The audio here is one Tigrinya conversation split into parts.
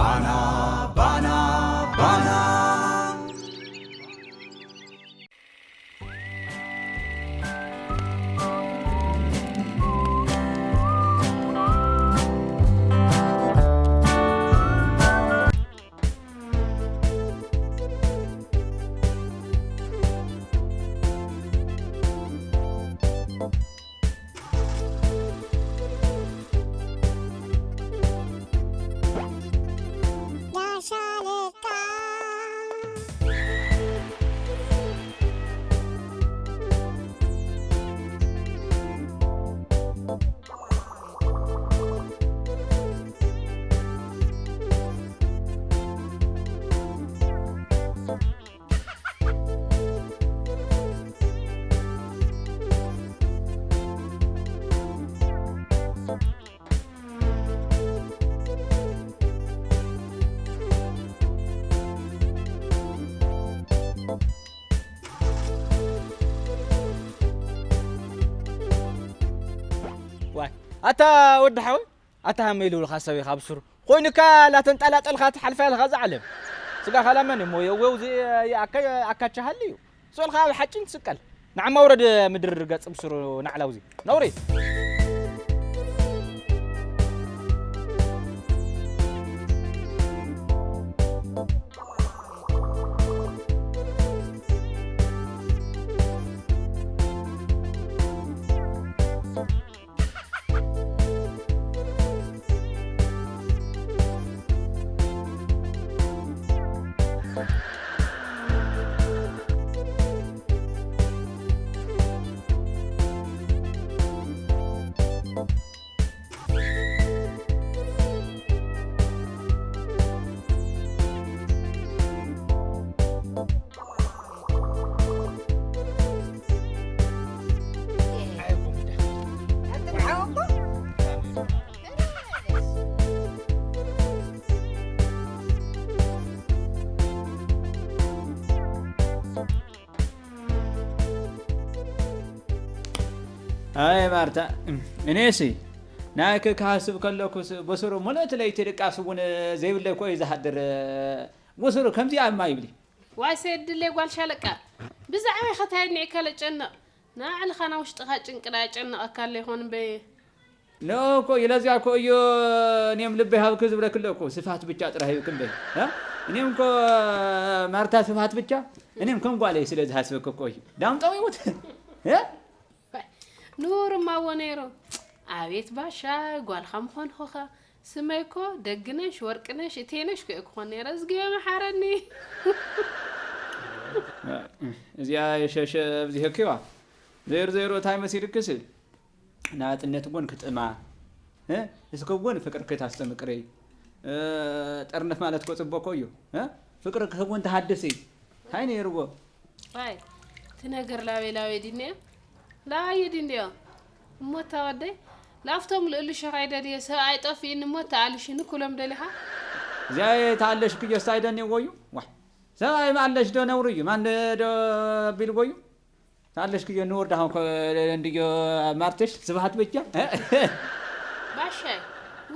ባና ባና ባና። ዋይ ኣታ ወዲ ሓወይ ኣታ ሃመይ ልብልኻ ሰብ ኢኻ ብስሩ ኮይኑካ ላተንጠላጠልካ ትሓልፋ ኢልኻ እዛ ዓለም ስጋኻ ላመን እሞ የወው ኣካቻሃልዩ ስኦልካ ኣብ ሓጭን ትስቀል ንዓማ ውረድ ምድሪ ገጽ ብስሩ ናዕላውዚ ነውሪ ኣይ ማርታ እኔሲ ናይክ ክሃስብ ከለኩስ ብስሩ ሙሉእቲ ለይቲ ድቃስ እውን ዘይብለይ ኮ እዩ ዝሃድር ብስሩ ከምዚ ኣማ ይብሊ ዋይ ሰየድለይ ጓል ሻለቃ ብዛዕባይ ኸታይ ኣድኒዕካ ለጨንቕ ንባዕልኻ ናብ ውሽጥኻ ጭንቅና የጨንቐካ ኣሎ ይኾን እምበየ No እኮ ይለዚያ እኮ እዩ እኔም ልብ ሃብክ ዝብለክ ኣሎ እኮ ስፋት ብቻ ጥራህ ይብክ እምበይ እኔም እኮ ማርታ ስፋት ብቻ እኔም ከም ጓለይ ስለ ዝሃስበክ እኮ እዩ ዳምጠው ይሙት ኑርማ እዎ ነይሩ ኣቤት ባሻ ጓልኻ ምኾንኹኻ ስመይ እኮ ደግነሽ ወርቅነሽ እቴነሽ ኮ ክኾን ነይረ እዝግዮ መሓረኒ እዚኣ የሸሸ ኣብዚህክዋ ዘይሩ ዘይሩ እንታይ መሲልክስ ናጽነት እውን ክጥማ እስኪ እውን ፍቅርኪ ታስተምቅሪ ጠርነፍ ማለት እኮ ጽቡቅ እኮ እዩ ፍቅርኪ እውን ተሃድሲ እንታይ ነይርዎ ዋይ እቲ ነገር ላበይ ላበይ ድንዮ ላባየ ድንድዮ እሞ እታ ወደይ ላፍቶም ልእልሾ ካይደልየ ሰብኣይ ጠፊእኒ እሞ ተኣልሽኒ ኩሎም ደሊኻ እዚኣ ተኣለሽክዮ ስታይ ደንዎ እዩ ዋ ሰብኣይ መኣለሽ ዶ ነውሩ እዩ ማን ዶ ቢልዎ እዩ ተኣለሽክዮ ንወርዳ እንድዮ ማርትሽ ስብሃት በጃ ባሻይ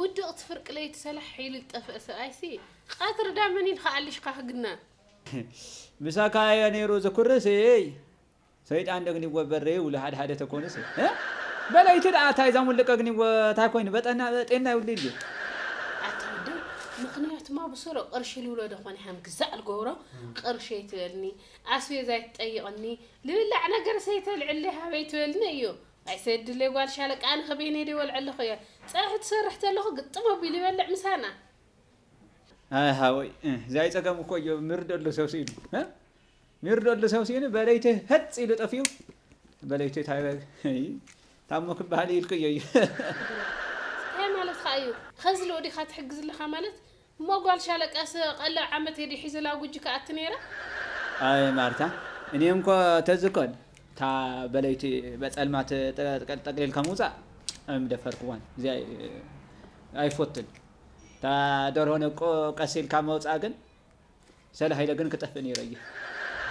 ውድቕቲ ፍርቂ ለይቲ ሰላሕ ኢሉ ዝጠፍአ ሰብኣይሲ ቐትሪ ዳ መን ኢልካ ኣልሽካ ክግነ ምሳካ እየ ነይሩ ዝኩርስ እይ ሰይጣን ደግኒ ወበረ ይብሉ ሓደ ሓደ ተኮኑስ በለይቲ ደኣ እንታይ ዛም ውልቀ ግኒ እንታይ ኮይኑ በጠና ጤና ይብሉ ኢሉ ኣታ ወደይ ምኽንያቱማ ብስሩ ቅርሺ ልብሎ ዶ ኾነ ሃም ግዛእ ልገብሮ ቅርሺ ኣይትበልኒ ኣስቤዛ ኣይትጠይቕኒ ልብላዕ ነገር ሰይተልዕሊ ሃበይ ትበልኒ እዩ ኣይሰድለይ ጓል ሻለቃ ኣነ ከበይነይ ደይ ወልዐለኹ እየ ፀብሒ ትሰርሕ ተለኹ ግጥም ኣቢሉ ይበልዕ ምሳና ኣይ ሃወይ እዚ ኣይፀገም እኮ እዩ ምርድ ኣሎ ሰብሲ ኢሉ ምርድ ኣሎ ሰብሲ ኢሉ በለይቲ ህፅ ኢሉ ጠፊኡ በለይቲ ታይበ ታሞ ክበሃል ኢልኩ እዩ እዩ እንታይ ማለት ከዓ እዩ ከዚ ልኡ ዲኻ ትሕግዝ ኣለኻ ማለት እሞ ጓል ሻለቃስ ቀለብ ዓመት ሄዲ ሒዘላ ጉጂ ክኣቲ ነይረ ኣይ ማርታ እኔም ኮ ተዝኮን እታ በለይቲ በፀልማት ጠቅሊልካ ምውፃእ ኣይምደፈርክዋን እዚኣ ኣይፎትን እታ ደርሆ ነቆ ቀስ ኢልካ መውፃእ ግን ሰለ ሃይለ ግን ክጠፍእ ነይረ እዩ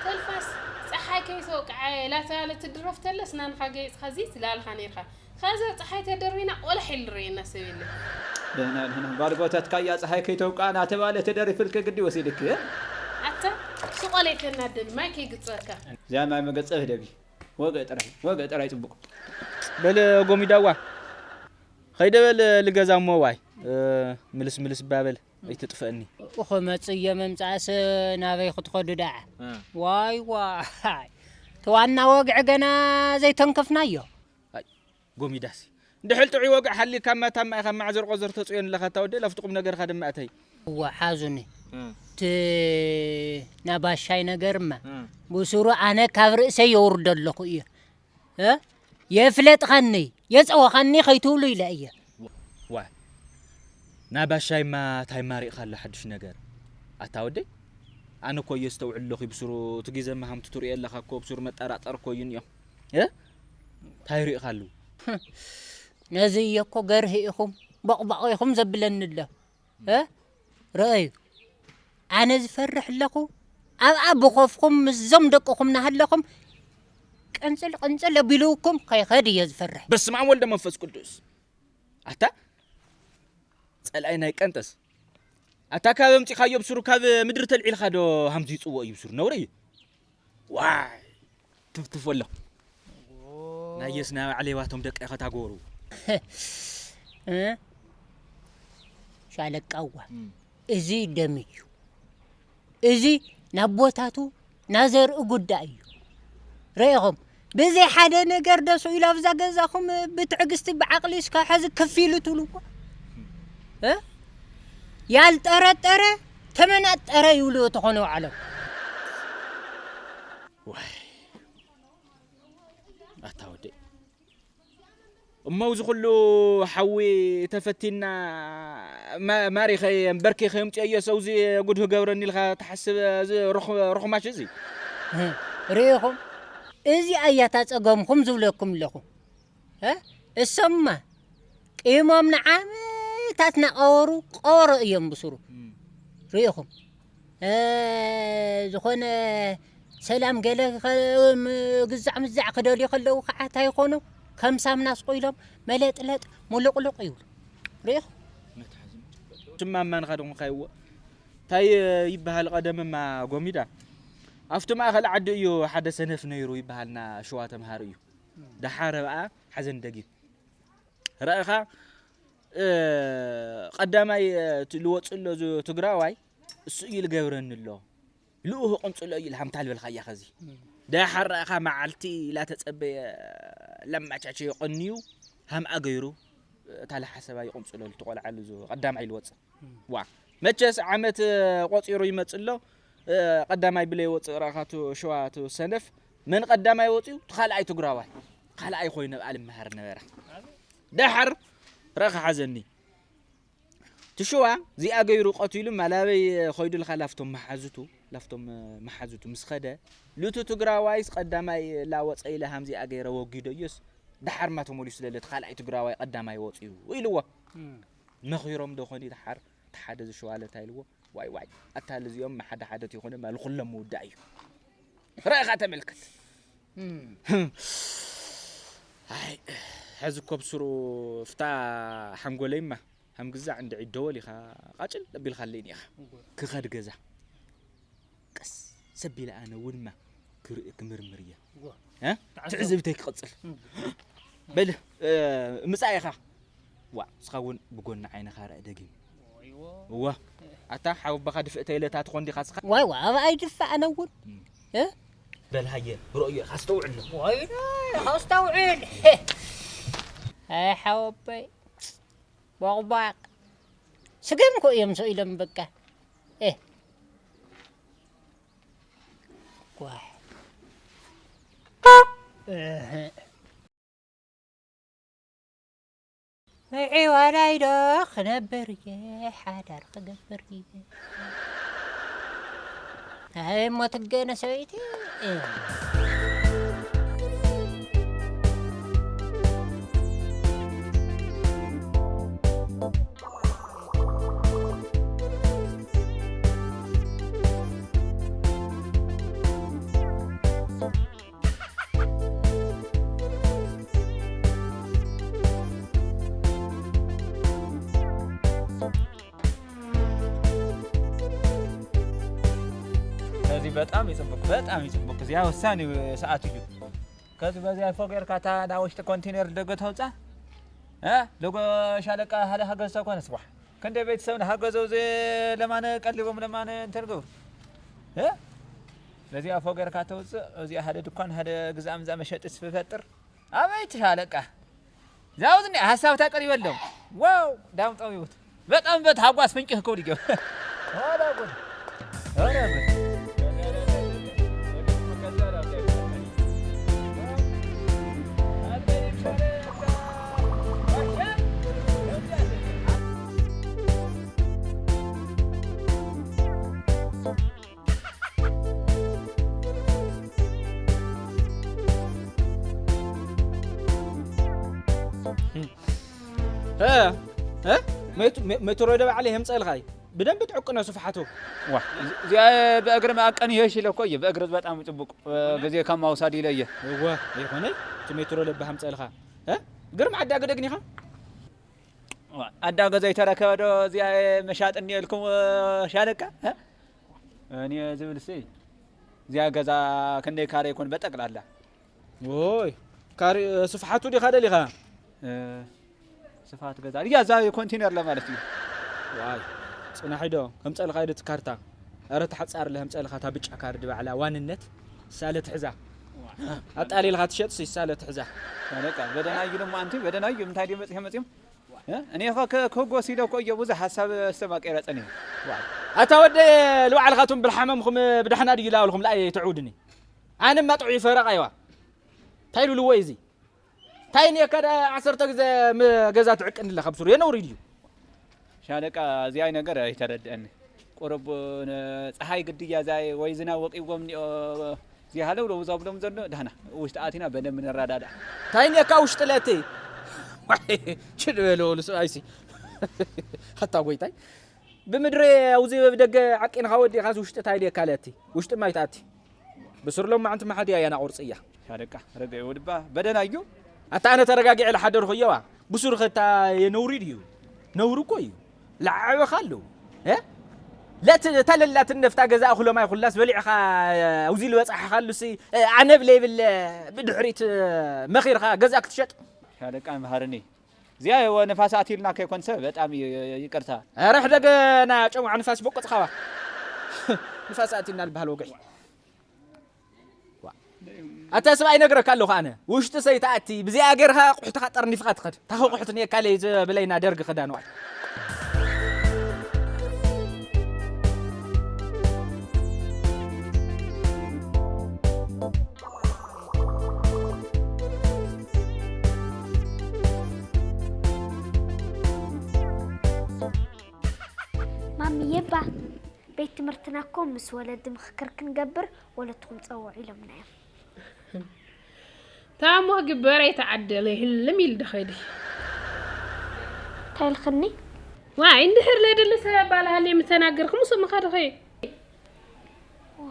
ተልፋስ ፀሓይ ከይተወቅዓየ ላተባለ ትድረፍ ተለስ ናንኻ ገይፅኻ እዚ ትላልኻ ነይርካ ከዛ ፀሓይ ተደርቢና ቆለሕ ኢሉ ርየና ሰብ የለን ደህና ደህና ባርጎታትካ እያ ፀሓይ ከይተውቃ እናተባለ ተደሪፍልክ ግዲ ወሲድክ። ኣታ ስቆል ኣይተናደኒ፣ ማይ ከይግጽወካ። እዚኣ ማይ መገጸ ህደቢ። ወገ ጥራይ ወገ ጥራይ ጽቡቅ። በል ጎሚዳዋ፣ ኸይደ በል ልገዛ እሞ ዋይ፣ ምልስ ምልስ ባበል ኣይትጥፈእኒ። ክመጽእ እየ፣ ምምጻእስ ናበይ ክትኸዱ ደኣ? ዋይ ዋይ፣ እቲ ዋና ወግዒ ገና ዘይተንከፍናዮ። ኣይ ጎሚዳሲ፣ እንድሕል ጥዑይ ወግዒ ሓልዩካ እማ ታማ ኢኻ ማዕዘር ቆዘር ተጽዮን ኣለኻ፣ እታ ወደይ ላፍቲ ቁም ነገርኻ ድማ እተይ። እዋ ሓዙኒ፣ እቲ ናባሻይ ነገርማ ብሱሩ ኣነ ካብ ርእሰይ የውርዶ ኣለኹ እየ። እ? የፍለጥኻኒ የጸወኻኒ ከይትብሉ ኢለ እየ። ዋ፣ ናባሻይማ ታይማ ርኢኻ ኣሎ ሓድሽ ነገር? ኣታ ወደይ፣ ኣነ እኮ እየ ዝተውዕል ኣለኹ ብሱሩ። እቲ ግዜ መሃምቲ ትርእዮ ኣለኻ እኮ ብሱሩ መጠራጠር እኮ እዩ እኒኦ። እ? ታይ ርኢኻ ኣለዉ? ነዚ እየ እኮ ገርሂ ኢኹም ቦቕባቕ ኢኹም ዘብለኒ ኣሎ። እ? ረኣዩ፣ ኣነ ዝፈርሕ ኣለኹ። ኣብኣ ብኾፍኹም ምስዞም ደቅኹም እናሃለኹም ቅንጽል ቅንጽል ኣቢልውኩም ከይኸድ እየ ዝፈርሕ። በስመ ኣብ ወልደ መንፈስ ቅዱስ። ኣታ ጸላኢ ናይ ቀንጠስ። ኣታ ካብ ኣምጺኻዮ ብስሩ ካብ ምድሪ ተልዒልካ ዶ ሃምዚ ይጽዎ እዩ ብስሩ ነውሪ እዩ። ዋይ ትፍትፍ ኣሎ። ናየስ ናይ ባዕለይ ዋቶም ደቀ ከተጎሩ። እ? ሻለቃዋ፣ እዚ ደም እዩ። እዚ ናብ ቦታቱ ናዘርኢ ጉዳይ እዩ። ርኢኹም፣ ብዘይ ሓደ ነገር ደሱ ኢሉ ኣብዛ ገዛኹም ብትዕግስቲ ብዓቕሊ እስካ ሕዚ ክፍ ኢሉ ትብልዎ። እ? ያልጠረጠረ ተመናጠረ ይብሉ ተኾነ ባዕሎም። ዋይ ኣታ ወደይ፣ እሞ እዚ ኩሉ ሓዊ ተፈቲና ማ- ማሪኸ እምበርኪ ከየምፅኦዮ ሰው እዚ ጉድ ክገብረኒ ኢልካ ትሓስብ እዚ ርኹ- ርኹማሽ እዚ? ርኢኹም፣ እዚኣ እያ እታ ጸገምኩም ዝብለኩም ኣለኹ። እ? እሶምማ ቂሞም ንዓመታት ናቐበሩ ቀበሮ እዮም ብስሩ። ርኢኹም፣ እ፣ ዝኾነ ሰላም ገለ ከ- ም- ግዛዕ ምዛዕ ክደልዩ ከለዉ ከዓ እንታይ ይኾኑ? ከም ሳምና ስቑ ኢሎም መለጥለጥ ሙሉቕሉቕ ይብሉ። ርኢኹም? ሽማማንኻ ዶ ምኻይዎ እንታይ ይበሃል? ቀደምማ ጎሚዳ ኣብቲ ማእኸል ዓዲ እዩ ሓደ ሰነፍ ነይሩ ይበሃልና ሽዋ ተምሃር እዩ። ደሓረ ብኣ ሓዘን ደጊም ረእኻ፣ እ፣ ቀዳማይ፣ እ፣ ት- ልወፅእ ኣሎ ዝ- ትግራዋይ እሱ እዩ ልገብረኒ ኣሎ። ልኡህ ቅንፅሎ እዩ ልሃምታ ልበልካ እያ ኸዚ። ደሓር ረእኻ መዓልቲ ላተፀበየ ለማቻቸ የቐንዩ ሃምኣ ገይሩ እታ ለሓሰባ ይቕንፅሎ ልትቆልዓሉ ዝ- ቀዳማይ ልወፅእ። ዋ መቸስ ዓመት ቆፂሩ ይመፅእ ኣሎ። እ፣ ቀዳማይ ብለይ ወፅእ ረእኻ ቱ ሽዋ ቱ ሰነፍ መን ቀዳማይ ወፅዩ? ቱ ካልኣይ ትግራዋይ ካልኣይ ኮይኑ ኣብኣ ልመሃር ነበረ። ደሓር ረእኻ ሓዘኒ ትሽዋ እዚኣ ገይሩ ቀቲሉ ማላበይ ኮይዱ ልካ ላፍቶም መሓዝቱ ላፍቶም መሓዝቱ ምስ ኸደ ልቱ ትግራዋይስ ቀዳማይ ላወፀ ኢለ ሃምዚኣ ገይረ ወጊዶ እዮስ ደሓር ማ ተመሊሱ ለለ እቲ ካልኣይ ትግራዋይ ቀዳማይ ወፅዩ ኢልዎ። መኺሮም ዶ ኾን ደሓር እቲ ሓደ ዝሸዋለ እንታይ ኢልዎ? ዋይ ዋይ ኣታ ልዚኦም ሓደ ሓደ ተይኮነ ማል ኩሎም ምውዳእ እዩ። ረእኻ ተመልከት። ኣይ ሕዚ እኮ ብስሩ ፍታ ሓንጎለይማ ሃም ግዛዕ እንድዒ ደወል ኢኻ ቃጭል ኣቢልካለይ ኒኻ ክኸድ ገዛ ቀስ ሰቢለ ኣነ እውን ማ ክርኢ ክምርምር እየ። እ? ትዕዝብተይ ክቐጽል። በል እ፣ ምጻእ ኢኻ። ዋ ንስኻ እውን ብጎኒ ዓይንኻ ርአ ደጊም። እዋ ኣታ ሓወቦኻ ድፍእተይ ኢለ እታ ትኾን ዲኻ ስኻ? ዋይ ዋ ኣብኣ ኣይድፋእ ኣነ እውን። እ? በል ሃየ ርኦዮ ኢኻ ኣስተውዕሎ። ወይነ ኢኻ ኣስተውዕል። ኣይ ሓወቦይ ቦቕባቕ ስገም እኮ እዮም ሰው ኢሎም በቃ። እ። ጓሕ። እህ። ምዒዋዳይ ዶ ክነብር እየ ሓዳር ክገብር እየ። ኣይ እሞ ትገነ ሰበይቲ። በጣም ይጽብቅ፣ በጣም ይጽብቅ። እዚያ ወሳኒ ሰዓት እዩ። ከዚ በዚያ ፎቅ ጌርካ እታ ናብ ውሽጢ ኮንቴነር ደገ ተውጻ። እ? ደጎ ሻለቃ ሓደ ሓገዝ ተኮነስ፣ ዋ። ክንደይ ቤተሰብ ንሓገዘው፣ እዚ ለማነ ቀሊቦም ለማነ እንትን ገብሩ። እ? በዚኣ ፎቅ ጌርካ ተውጽእ፣ እዚኣ ሓደ ድኳን፣ ሓደ ግዛእ ምዛእ መሸጢ ዝፈጥር። ኣበይ እቲ ሻለቃ? ዛውዝኒ ሓሳብታ ቀሪበሎም። ዋው፣ ዳም ጠቢቡት። በጣም በት ሓጓስ ፍንጭህ ክብል ይገብ። ኧረ ጉድ! ኧረ ጉድ! እ፣ እ? ሜት-፣ ሜ-፣ ሜትሮ ዶ ባዕለይ የምጸልኻይ? ብደንብ ትዕቅኖ ስፍሓቱ። ዋ፣ እዚ-፣ እዚኣ ብእግሪ መኣቀኒ ይሄሽ ኢለ እኮ እየ። ብእግሪ በጣም ጽቡቅ፣ እ፣ ግዜ ካብ ማውሳድ ኢለ እየ። እወ፣ ይኾነይ፣ እቲ ሜትሮ ለባህ ኣምጸልኻ። እ? ግርም ዓዳጊ ደግኒ ኢኻ? ዋ፣ ዓዳጊ ዘይተረከበ ዶ እዚኣ መሻጥ እኒኤልኩም፣ እ፣ ሻለቃ? እ? እኔ ዝብል ሲ፣ እዚኣ ገዛ ክንደይ ካሬ ይኮን በጠቅላላ? ኦይ፣ ካሬ፣ ስፍሓቱ ዲኻ ደሊኻ? እ፣ ስፍሓት ገዛ። እያ እዛ ኮንቴነር ለማለት እዩ። ዋይ፣ ጽናሒ ዶ፣ ከምጸልኻ ዶ እቲ ካርታ? ኧረ ተሓጻር ለህምጸልኻ እታ ብጫ ካርድ ባዕላ ዋንነት ሳለ ትሕዛ። ዋ። ኣጣሊልኻ ትሸጥ ሲ ሳለ ትሕዛ። በቃ፣ በደናዩ ደሞ ኣንቲ፣ በደናዩ እንታይ ድዩ መጽሔ መጽሔም? እ? እኔ እኮ ከ-፣ ክህጎስ ኢለ እኮ እየ ብዙሕ ሓሳብ ኣስተማቂረ ጸኒሐ። ዋይ። ኣታ ወደ ልባዕልኻቱም ብልሓመምኹም ብዳሕና ድዩ ላውልኹም ለኣይ ትዕውድኒ? ኣነ ማጥዑ ይፈረቕ ኣይዋ። እንታይ ኢሉ ልዎ እዩ እዚ? እንታይ እኔ ከደ ዓሰርተ ግዜ ም-፣ ገዛ ትዕቅን ኣለኻ ብስሩ የነውሪ ድዩ? ሻለቃ፣ እዚኣይ ነገር ኣይተረድአኒ። ቁሩብ ን-፣ ፀሓይ ግድያ እዚኣ ወይ ዝናብ ወቂዎም እኒኦ፣ እዚኣ ሃለው ለው ዘብሎም ዘሎ፣ ዳህና ውሽጢ ኣቲና በደንብ ንረዳዳእ። እንታይ እኔካ ውሽጢ ለቲ? ዋይ፣ ችድ በለ ወሉ ሰብኣይሲ። ኣታ ጎይታይ፣ ብምድሪ ኣውዚ ብደገ ዓቂንኻ ወዲኻስ ውሽጢ እንታይ ኢልየካ ለቲ? ውሽጢ ማይ ትኣቲ። ብስር ሎማዕንቲ መሓድያ እያ ናቑርጽ እያ። ሻለቃ፣ ረገ ወድባ፣ በደና እዩ። ኣታ ኣነ ተረጋጊዐ ልሓደርኩ እየዋ። ብሱር ኸታ የነውሪ ድዩ? ነውሪ እኮ እዩ። ለዓዕበኻ ኣለዉ። እ? ለት-፣ እታ ለላትን ነፍታ ገዛ እኹሎ ማይ ኩላስ በሊዕኻ፣ ኣውዚ ልበጻሕኻሉ ሲ፣ ኣነ ብለይብል ብድሕሪት መኺርካ ገዛ ክትሸጥ? ሻለቃ፣ መሃርኒ። እዚኣ ወ-፣ ንፋስ ኣትዩልና ከይኮን ሰብ በጣም ይ-፣ ይቅርታ። ኧረ ሕደገ ና ጨሙዓ ንፋስ ይበቆጽኻዋ። ንፋስ ኣትዩልና ልበሃል ወግሒ። ዋ። ኣታ ሰብ ኣይነግረካ ኣለኹ ኣነ። ውሽጢ ሰይትኣቲ፣ ብዚኣ ጌርካ ኣቑሑትኻ ጠርኒፍካ ትኸድ። ታኸ ኣቑሑት ንየካለይ ዝብለይና ደርጊ ክዳን ዋይ። ማሚዬ፣ ባ፣ ቤት ትምህርትና እኮ ምስ ወለዲ ምኽክር ክንገብር ወለድኩም ጸውዑ ኢሎምና እዮም። ታሞ ግበር ኣይተዓደለ ይህልም ኢል ደኸዲ። እንታይ ኢልክኒ? ዋይ፣ እንድሕር ለድሊ ሰብ ኣባልሃለ የምተናገርኩ ምስ እምኻ ደኸይ። ዋ፣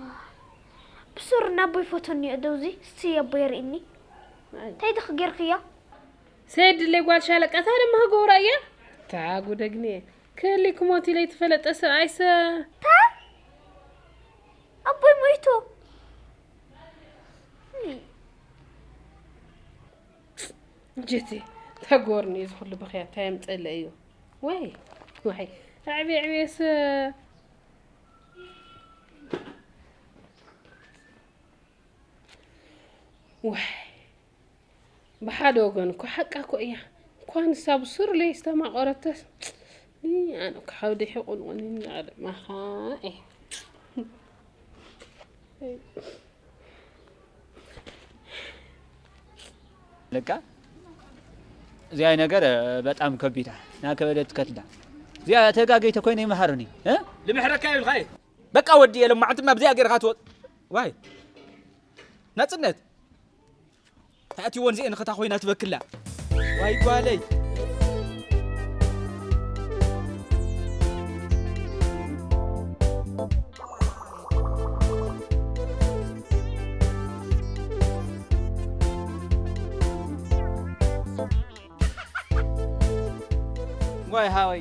ብሱር ናቦይ ፎቶ እኒኦ ዶ እዚ? እስቲ ኣቦይ የርእኒ። ኣይ። እንታይ ድኽ ጌርክዮ? ሰይድ ድሌ ጓል ሻለቃ፣ እታ ድማ ክገብራ እያ። እታ ጉደግኒ ክህሊ ክሞት ኢለ ይትፈለጠ ሰብኣይሰ። ታ? ኣቦይ ሞይቱ። ጀቲ፣ ተጎርኒ እዚ ኩሉ ብኽያ እንታይ የምጸለ እዩ? ወይ፣ ወይ፣ ኣዕቤ፣ ኣዕቤ፣ ኣዕቤስ። ዋይ፣ ብሓደ ወገን እኮ ሓቃ እኮ እያ። እንኳን ንሳ ብሱር ለይ ዝተማቆረተስ፣ ኒ ኣነ እኮ ሓው ደሒቑ ንቑኒ እናቐደማኻ እየ። ለካ እዚኣ ነገር በጣም ከቢዳ፣ ናከበደት ከትዳ። እዚኣ ተጋገይተ ኮይነ ይመሃሩኒ፣ እ? ልምሕረካ ይብልካ እየ። በቃ ወዲ የለ፣ ማዕንትማ ብዚኣ ገይርካ ትወጥ። ዋይ። ናጽነት። ታእቲ ወንዚ እንኸታ ኮይና ትበክላ። ዋይ ጓለይ። ዋይ ሃወይ፣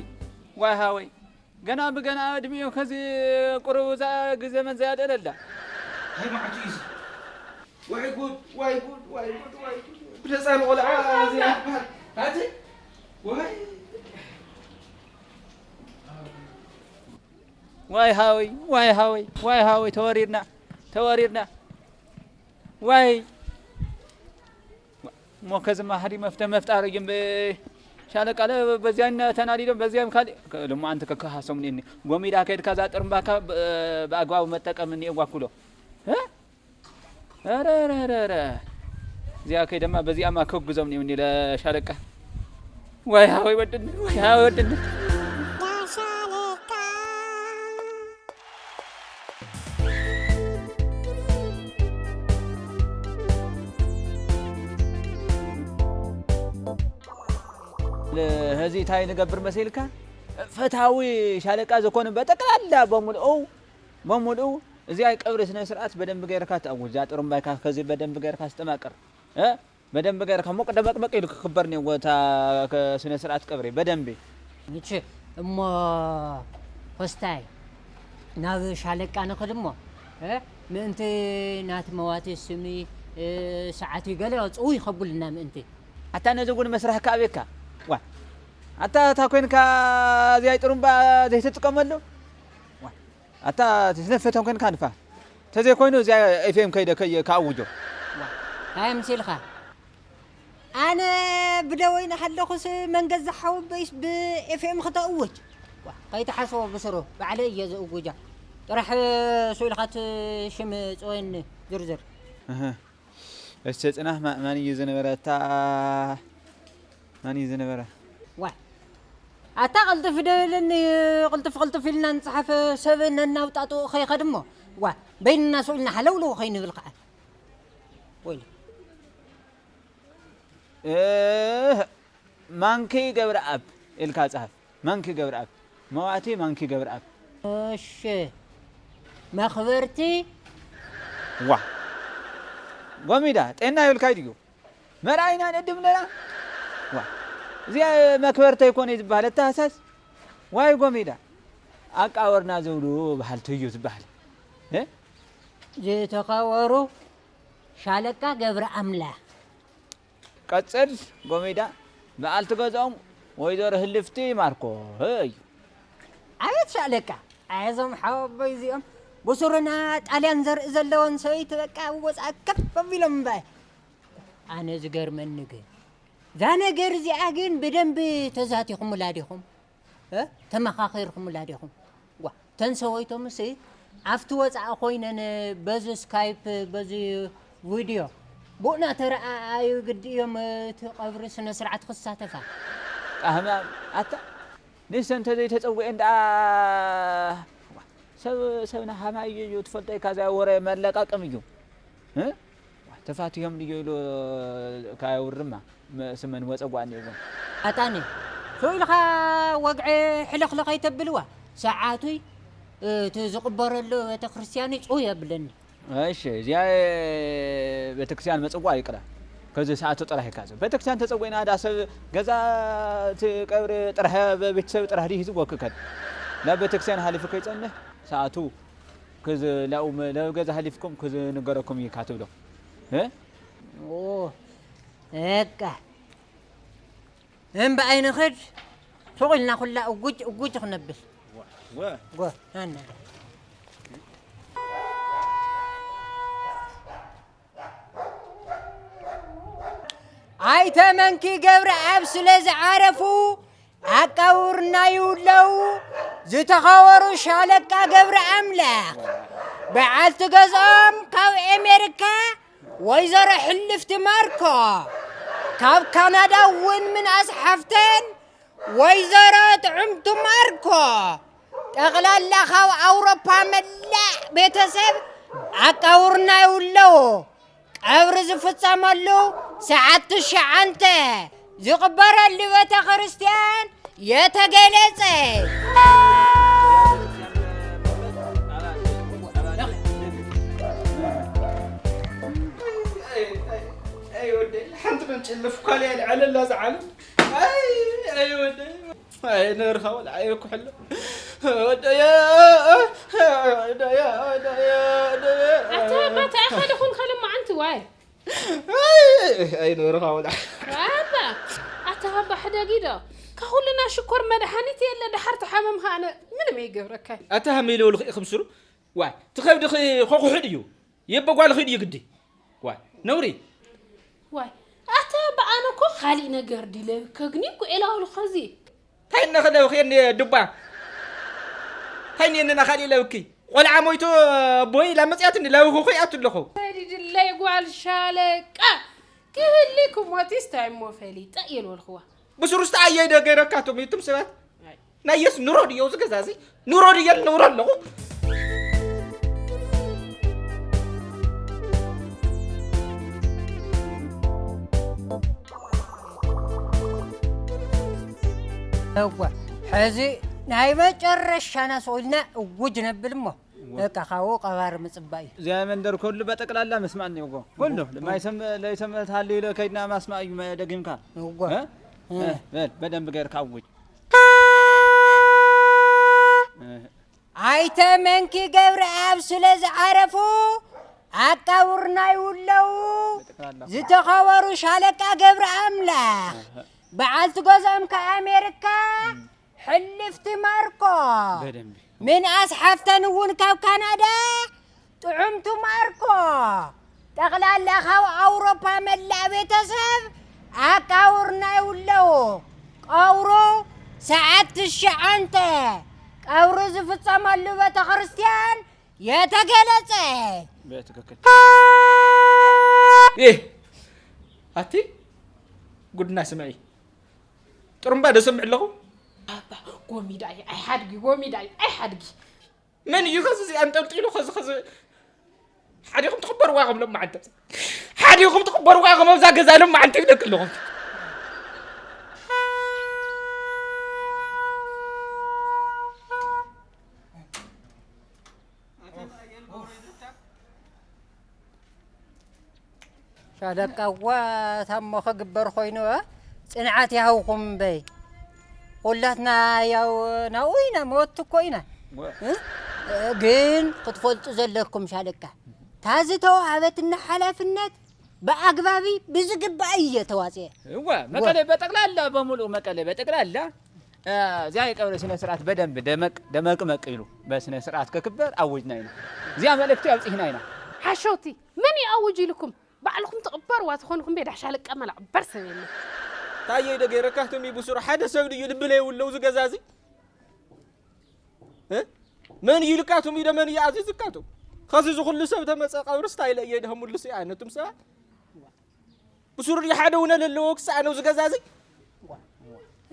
ዋይ ሃወይ። ገና ብገና እድሜኡ ከዚ ቁሩብ እዛ ግዜ መን ዘያደለላ። ኣይ መዓቱ እዩ እዚ። ዋይ ጉድ፣ ዋይ ጉድ፣ ዋይ ጉድ፣ ዋይ ጉድ። ብደፃ ንቆልዓ እዚኣ። ኣቲ ዋይ። ዋይ ሃወይ፣ ዋይ ሃወይ፣ ዋይ ሃወይ፣ ተወሪርና፣ ተወሪርና። ዋይ። እሞ ከዚ ማህዲ መፍተ-፣ መፍጣር እዩ እምበ-፣ ሻለቃ ለ-፣ በዚያን ተናዲዶም፣ በዚያን ካልእ ከ-፣ ልሞ ኣንቲ ከከሃሶም እኒአኒ። ጎሚዳ ከይድካ እዛ ጥርምባካ ብ-፣ ብኣግባቡ መጠቀም እኒአዋ ኩሎ። እ? ኧረ፣ ኧረ፣ ኧረ፣ ኧረ። እዚኣ ከይደማ በዚኣማ ከጉዞም እኒአኒ ለሻለቃ። ዋይ ሃወይ ወድኒ፣ ዋይ ሃወይ ወድኒ። ለ-፣ ሀዚ እንታይ ንገብር መሲልካ? ፈታዊ ሻለቃ ዝኾነ በጠቅላላ በሙሉኡ፣ በሙሉኡ እዚኣ ቀብሪ ስነ ስርዓት በደንብ ገይርካ ተእውጅ። እዛ ጥሩምባይካ ከዚ በደንብ ገይርካ ኣስተማቅር። እ? በደንብ ገይርካ ሞቅ ደመቅመቅ ኢሉ ክክበር እኒአዎ እታ ከ-፣ ስነ ስርዓት ቀብሪ በደንብ። እሺ፣ እሞ ሆስታይ ናብ ሻለቃ ንኽድ እሞ፣ እ? ምእንቲ ናቲ መዋቲ ስሚ፣ እ፣ ሰዓት ገለ ጽውይ ከብሉና ምእንቲ። ኣታ ነዚ እውን መስራሕካ ኣቤካ። ዋ። ኣታ እታ ኮይንካ እዚኣ ጥሩምባ ዘይትጥቀመሉ? ዋ። ኣታ ትነፈተን ኮይንካ ንፋ። ተዘይኮይኑ እዚኣ ኤፍ ኤም ከይደ ከይ-፣ ከኣውጆ። ዋ። እንታይ ምሲልካ? ኣነ ብደወይ እናሃለኹስ መን ገዛ ሓወቦይስ ብ ኤፍ ኤም ክተእውጅ? ዋ፣ ከይትሓስቦ ብስሩ ባዕለይ እየ ዝእውጃ። ጥራሕ ስኢልካ እቲ ሽም ጽወየኒ ዝርዝር። እህ። እስተ ጽናሕ ማ-፣ ማን እዩ ዝነበረ? እታ ማን እዩ ዝነበረ? ዋ፣ ኣታ ቅልጥፍ ዶ ኢለኒ፣ ቅልጥፍ ቅልጥፍ ኢልና ንጽሓፍ፣ ሰብ ነናውጣጡ ከይኸድ እሞ። ዋ፣ በይንና ስኢልና ሃለውለው ከይንብል ከኣ። ወይለ። እህ፣ ማንኪ ገብረኣብ ኢልካ ጽሓፍ። ማንኪ ገብረኣብ። መዋቲ ማንኪ ገብረኣብ። እሺ። መኽበርቲ። ዋ። ጎሚዳ፣ ጤና ይብልካይ ድዩ? መርኣይና ነድም ነና። ዋ። እዚኣ መክበርተይ ኮነ ዝበሃል፣ ኣተሃሳስ። ዋይ ጎሚዳ። ኣቃወርና ዝብሉ በሃልቲ እዩ ዝበሃል። እ? ዝተኸበሩ ሻለቃ ገብረ ኣምላኽ። ቀጽል፣ ጎሚዳ፣ በዓልቲ ገዝኦም ወይዘሮ ህልፍቲ ማርኮ እዩ። ኣቤት ሻለቃ፣ ኣየዞም ሓወቦይ እዚኦም ብስሩና ጣልያን ዘርኢ ዘለዎን ሰበይቲ በቃ ኣብ ወጻኢ ከፍ ኣቢሎም እምበኣር። ኣነ ዝገርመኒ ግን፣ እዛ ነገር እዚኣ ግን ብደንቢ ተዛቲኹምላ ዲኹም? እ? ተመኻኺርኩምላ ዲኹም? ዋ፣ ተን ሰበይቶምሲ ኣብቲ ወጻኢ ኮይነን በዚ ስካይፕ፣ በዚ ቪድዮ ብኡ እናተረኣኣዩ ግዲ እዮም እቲ ቀብሪ ስነ ስርዓት ክሳተፋ። ቃህማም፣ ኣታ ንሰን እንተዘይተጸዊዐን ደኣ፣ ዋ፣ ሰብ፣ ሰብ ናሃማይ እዩ፣ ትፈልጦ ኢካ፣ እዛ ወረ መለቃቀም እዩ። እ? ተፋቲሆም ድዮ ኢሉ ካየውርማ መ-፣ ስመን ወፀጓ እኒአዎም። ኣጣኒ፣ ስኡ ኢልኻ ወግዒ ሕልኽልኽ ኣይተብልዋ። ሰዓቱይ እቲ ዝቕበረሉ ቤተክርስትያንይ ጽው የብለኒ። እሺ፣ እዚኣ ቤተክርስትያን መፀጓ ይቅረ። ከዚ ሰዓቱ ጥራሕ ይካዘ። ቤተክርስትያን ተፀዊዕና ዳ ሰብ ገዛ እቲ ቀብሪ ጥራሕ ቤተሰብ ጥራሕ ድዩ ሂዝዎ ክከድ። ናብ ቤተክርስትያን ሃሊፉ ከይፀንሕ ሰዓቱ ክዝ-፣ ላኡ መ-፣ ላኡ ገዛ ሃሊፍኩም ክዝንገረኩም እዩ ካትብሎ። እ? ኦ፣ በቃ። እምበኣይ ንኽድ፣ ሱቕ ኢልና ኩላ እጉጅ፣ እጉጅ ክነብል። ወ-፣ ወ-፣ ጎ፣ ኣነ። ኣይተ መንኪ ገብረኣብ ስለ ዝዓረፉ፣ ኣቃውርና ይውለው ዝተኸበሩ ሻለቃ ገብረ ኣምላኽ፣ በዓልቲ ገዝኦም ካብ ኤሜሪካ ወይዘሮ ሕልፍቲ ማርኮ፣ ካብ ካናዳ እውን ምንኣስ ሓፍተን ወይዘሮ ጥዕምቲ ማርኮ፣ ጠቕላላ ካብ ኣውሮፓ መላእ ቤተሰብ ኣቃውርና ይውለው። ቀብሪ ዝፍጸመሉ ሰዓት ትሽዓተ ዝቕበረሉ ቤተ ክርስቲያን የተገለጸ። ኣይ፣ ኣይ፣ ኣይ፣ ወደይ፣ ሓንቲ መንጭልፍ ኳልያ ልዓለላ ዝዓለም። ኣይ፣ ኣይ፣ ወደይ። ኣይ፣ ነርኻ ወላ ኣይ፣ ኩሕሎ። ወደየ፣ ወደየ፣ ወደየ፣ ወደየ። ኣታ ኣባ፣ እንታይ ኢኻ ደኹን ከልማዓንቲ ዋይ? ኣይ፣ ኣይ፣ ኣይነበርኻ ወላ። ኣባ፣ ኣታ ኣባ፣ ሕደጊ ዶ? ከኹልና ሽኮር መድሓኒት የለ፣ ደሓር ተሓመምኻ ኣነ ምንም ኣይገብረካይ። ኣታ ሃመይ ኢለ ወልኺ ኢኺ ብስሩ? ዋይ፣ ትኸብድኺ ኾኹሑ ድዩ? የበ ጓልኺ ድዩ ግዲ? ዋይ፣ ነውሪ። ዋይ፣ ኣታ ኣባ፣ ኣነ እኮ ካሊእ ነገር ድለብከግኒ እኮ ኢላ ወልኸዚ። እንታይ እነኸለብኽየኒ ድባ? እንታይ እኒአንና ካልእ ለብኪ? ቆልዓ ሞይቱ ኣቦይ ኢላ መፅያትኒ ለብኹ እኮ ይኣቱ ኣለኹ። ሰዲድለይ ጓል ሻለቃ ክብልኩ ሞቲስ እንታይ እሞ ፈሊጠ እየ ዝበልኽዋ። ብስሩ ዝተኣየደ ገይረካቶም እዩትም ሰባት። ኣይ። ናየስ ኑሮ ድዮ ዝገዛዚ? ኑሮ ድየ ንውሮ ኣለኹ። እወ፣ ሕዚ ናይ መጨረሻና ስኢልና እውጅ ነብል እሞ፣ እወ። በቃ ካብኡ ቀባሪ ምጽባይ እዩ። እዚኣ መንደር ኩሉ በጠቅላላ ምስማዕ እኒኦዎ። ኩሉ፣ እወ። ለማይሰም-፣ ለይሰምዕ ተሃልዩ ኢለ ከይድና ማስማዕ እዩ መ-፣ ደጊምካ። እወ። እ? እ። እ፣ በል፣ በደንብ ገይርካ ኣውጅ። እ። ኣይተ መንኪ ገብረኣብ ስለ ዝዓረፉ፣ ኣቃብርና ይውለዉ። በጠቅላላ። ዝተኸበሩ ሻለቃ ገብረ ኣምላኽ፣ እህ። በዓልቲ ገዝኦም ካብ ኣሜሪካ፣ እም። ሕልፍቲ ማርኮ፣ በደንቢ። ምንኣስ ሓፍተን እውን ካብ ካናዳ፣ ጥዑምቲ ማርኮ፣ ጠቕላላ ካብ ኣውሮፓ መላእ ቤተሰብ ኣቃብርና ይውለዉ። ቀብሩ ሰዓት ትሽዓንተ፣ ቀብሩ ዝፍጸመሉ ቤተ ክርስቲያን የተገለጸ። በትክክል። ይህ ኣቲ ጉድና ስምዒ። ጥሩምባ ዶ ሰምዕ ኣለኹ? ኣባ፣ ጎሚዳ እዩ፣ ኣይሓድጊ፣ ጎሚዳ እዩ፣ ኣይሓድጊ። መን እዩ ኸዚ እዚ ኣንጠልጢሉ ኸዚ፣ ኸዚ ሓዲኹም ትቕበርዋ ኢኹም ሎማዓንቲ። ሓዲኹም ትቕበርዋ ኢኹም ኣብዛ ገዛ ሎማዓንቲ ይብለክ ኣለኹ። ሻለቃዋ ታሞ ክግበር ኮይኑ፣ እ? ጽንዓት ይሃብኹም እምበይ። ኩላትና ያው ናብኡ ኢና፣ መወቲ እኮ ኢና። ወ- እ? ግን ክትፈልጡ ዘለኩም ሻለቃ፣ እታ ዝተዋህበትና ሓላፍነት ብኣግባቢ ብዝግባእ እየ ተዋጽኤ። እወ፣ መቀለ እወ። በጠቅላላ፣ በሙሉ መቀለ በጠቅላላ፣ እ፣ እዚኣ የቀብረ ስነ ስርዓት በደንብ ደመቅ፣ ደመቅመቅ ኢሉ በስነ ስርዓት ክክበር ኣውጅና ኢና። እዚኣ መልእክቲ ኣውጺእና ኢና። ሓሸውቲ፣ መን ይኣውጅ ኢልኩም? ባዕልኹም ትቕበርዋ ዝኾንኩም ቤዳ ሻለቃ መላቕ በርሰብ የለን። ታየይ ዶ ገይረካ? ትም ብሱር ሓደ ሰብ ድዩ ልቢ ለይብለው ዝገዛዚ? እ? መን እዩ ኢልካቱም? ኢደ መን እዩ ኣዚዝካቱም? ኸዚ ዝኹሉ ሰብ ተመጸ ቀብርስ ታይ ኢለ እየ ድሀ ሙልስ እያ ነቱም ሰባት? ብሱሩ ድዩ ሓደ እውነ ለለዎ ክሳዕ ነው ዝገዛዚ?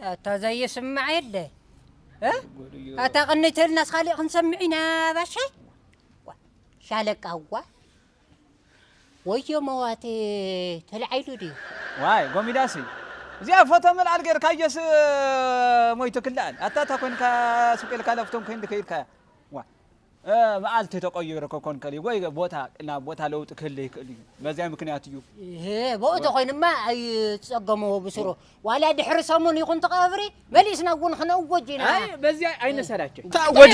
ኣታ ዘይስማዕ የለ። እ? ኣታ ቅንተልናስ ካሊእ ክንሰምዕ ኢና ባሻይ? ዋ፣ ሻለቃዋ። ወዮ መዋቴ ተላዒሉ ድዩ? ዋይ፣ ጎሚዳሲ። እዚኣ ፎቶ ምልዓል ጌርካዮስ ሞይቱ ክልኣል። ኣታ እታ ኮንካ ሱቅ ኢልካ ለፍቶም ኮይን ድከይድካ። ዋ። እ፣ መዓልቲ ተቀይሩ ክኮን ከሊ ወይ ቦታ፣ ናብ ቦታ ለውጢ ክህለ ይክእል እዩ። በዚያ ምክንያት እዩ። ይሄ ብኡ ተኮይንማ ኣይጸገሞ ብስሩ። ዋላ ድሕሪ ሰሙን ይኹን ትቐብሪ፣ መሊስና እውን ክነእወጅ ኢና። ኣይ፣ በዚያ ኣይንሰላቸው። ተእወጅ።